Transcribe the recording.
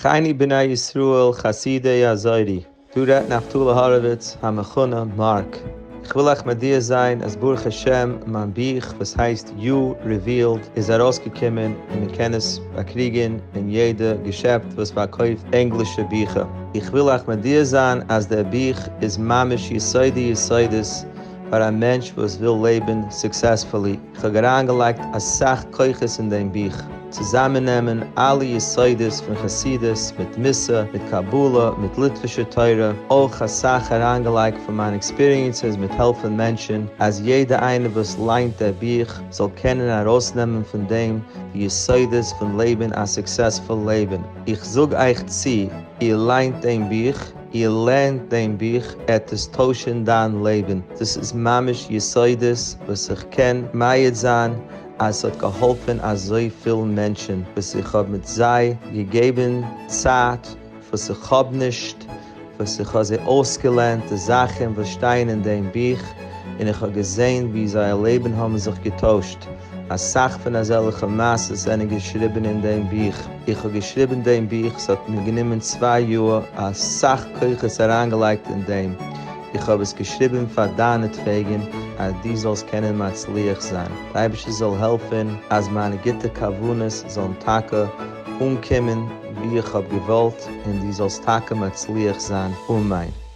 אחינו בני ישראל חסידי אזורי, דא רעדט נפתלי האראוויץ המכונה מארק. איך וויל אייך מודיע זיין אז ברוך השם מיין בוך וואס הייסט You Revealed איז ארויסגעקומען און מען קען עס באקריגען אין יעדע געשעפט וואס פארקויפט ענגלישע ביכער. איך וויל אייך מודיע זיין אז דער בוך איז ממש יסודי יסודות פאר א מענטש וואס וויל לעבן successfully. איך האב אריינגעלייגט אסאך כוחות אין דעם בוך, צוזאמענעמען אלע יסודות פון חסידות מיט מוסר, מיט קבלה, מיט ליטווישע תורה, אויך אסאך אריינגעלייגט פון מיין experiences מיט העלפן מענטשן, אז יעדע איינער וואס ליינט דער בוך זאל קענען ארויסנעמען פון דעם די יסודות פון לעבן א successful לעבן. איך זאג אייך צו, איר ליינט דעם בוך, איר לערנט דעם בוך, עט עס טוישן דיין לעבן. דאס איז ממש יסודות וואס איך קען מעיד זיין אז ס'האט געהאלפן אזויפיל מענטשן וואס איך האב מיט זיי געגעבן צייט וואס איך האב נישט, וואס איך האב זיי אויסגעלערנט די זאכן וואס שטייען אין דעם בוך, און איך האב געזען ווי זייער לעבן האבן זיך געטוישט. אסאך פון אזעלכע מעשות זענען געשריבן אין דעם בוך. איך האב געשריבן דעם בוך, ס'האט מיר גענומען צוויי יאר, אסאך כוחות אריינגעלייגט אין דעם. איך האב עס געשריבן פאר דיינעטוועגן, אז דו זאלסט קענען מצליח זיין. דער אייבערשטער זאל העלפן אז מיינע גוטע כוונות זאלן טאקע אנקומען ווי איך האב געוואלט, און דו זאלסט טאקע מצליח זיין, אמן.